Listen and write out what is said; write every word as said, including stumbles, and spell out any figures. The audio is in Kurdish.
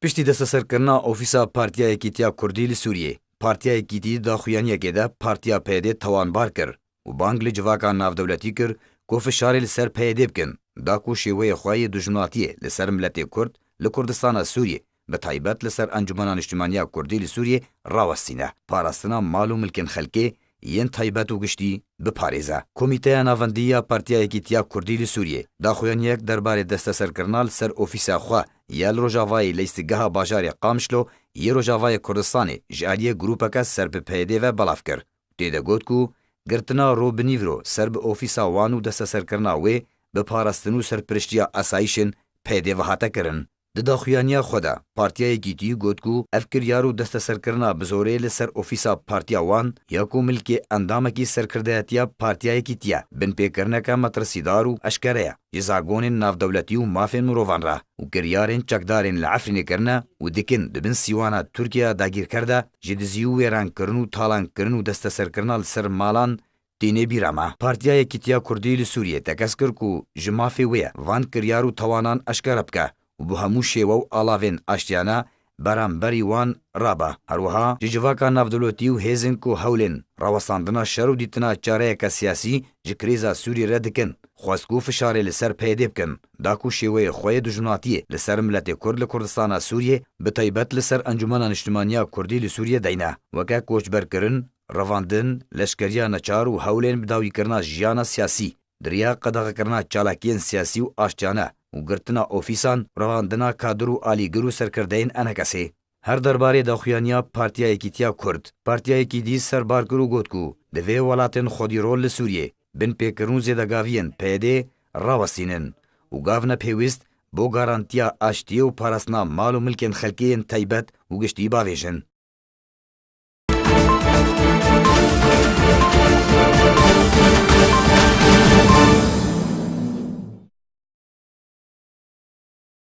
Piştî desteserkirina ofîsa Partiya Yekîtiya Kurdî li Sûriyê, Partiya Yekîtî di daxuyaniyekê de Partiya P Y D tawanbar kir û bang li civaka navdewletî kir ku fişarê li ser P Y D bikin, da ku şêweyê xwe yê dijminatiyê li ser miletê Kurd li Kurdistana Sûriyê, bi taybet li ser Encûmena Niştimaniya Kurdî li Sûriyê rawestîne, parastina mal û milkên xelkê yên taybet û giştî biparêze. Komîteya Navendî ya Partiya Yekîtiya Kurdî li Sûriyê daxuyaniyek derbarê desteserkirina li ser ofîsa xwe ya li rojavayê leystigeha bajarê Qamişlo yê Rojavayê Kurdistanê ji aliyê grûpeke ser bi P Y D ve belav kir. Tê de got ku girtina ro bi nîvro ser bi ofîsa wan û desteserkirina wê bi parastin û serpiriştiya asayîşên P Y D ve hate kirin. Di daxuyaniya xwe de Partiya Yekîtî got ku ev kiryar û desteserkirina bi zorê li ser ofîsa partiya wan ya ku milkê endamekî serkirdeyetiya Partiya Yekîtî ye, binpêkirineke metirsîdar û eşkere ye ji zagonên navdewletî û mafên mirovan re û kiryarên çekdarên li Efrînê kirine û dikin di bin sîwana Tirkiyeya dagîrker de ji dizî û wêrankirin û talankirin û desteserkirina li ser malan tînê bîra me. Partiya Yekîtiya Kurdî li Sûriyê tekez kir ku ji mafê wê ye van kiryar û tawanan eşkere bike û bi hemû şêwe û alavên aştiyane beramberî wan rabe. Her wiha ji civaka navdewletî û hêzên ku hewlên rawestandina şer û dîtina çareyeke siyasî ji krîza Sûriyê re dikin, xwest ku fişarê li ser P Y D bikin, da ku şêweyê xwe yê dijminatiyê li ser miletê Kurd li Kurdistana Sûriyê, bi taybet li ser Encûmena Niştimaniya Kurdî li Sûriyê deyne, weke koçberkirin, revandin, leşkeriya neçar û hewlên bidawîkirina jiyana siyasî, di riya qedexekirina çalakiyên siyasî û aştiyane û girtina ofîsan, revandina kadir û alîgir û serkirdeyên enekesê. Her derbarê daxuyaniya Partiya Yekîtiya Kurd, Partiya Yekîtî serbar kir û got ku divê welatên xwedîrol li Sûriyê binpêkirin û zêdegaviyên P Y D rawestînin û gavne pêwîst bo garantiya aştiyê û parastina mal û milkên xelkê yên taybet û giştî bavêjin.